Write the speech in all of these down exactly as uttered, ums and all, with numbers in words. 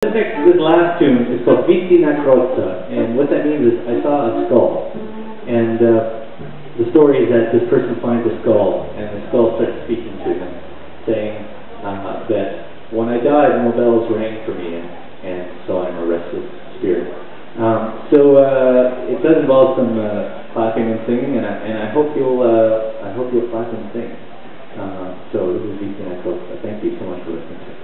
This next, this last tune is called Vitti na crozza, and what that means is I saw a skull. And uh, the story is that this person finds a skull, and the skull starts speaking to him, saying uh, that when I died, no bells rang for me, and, and so I'm a restless spirit. Um, so uh, it does involve some uh, clapping and singing, and I, and I hope you'll uh, I hope you'll clap and sing. Uh, so this is Vitti na crozza. Thank you so much for listening to it.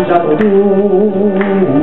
Già tu.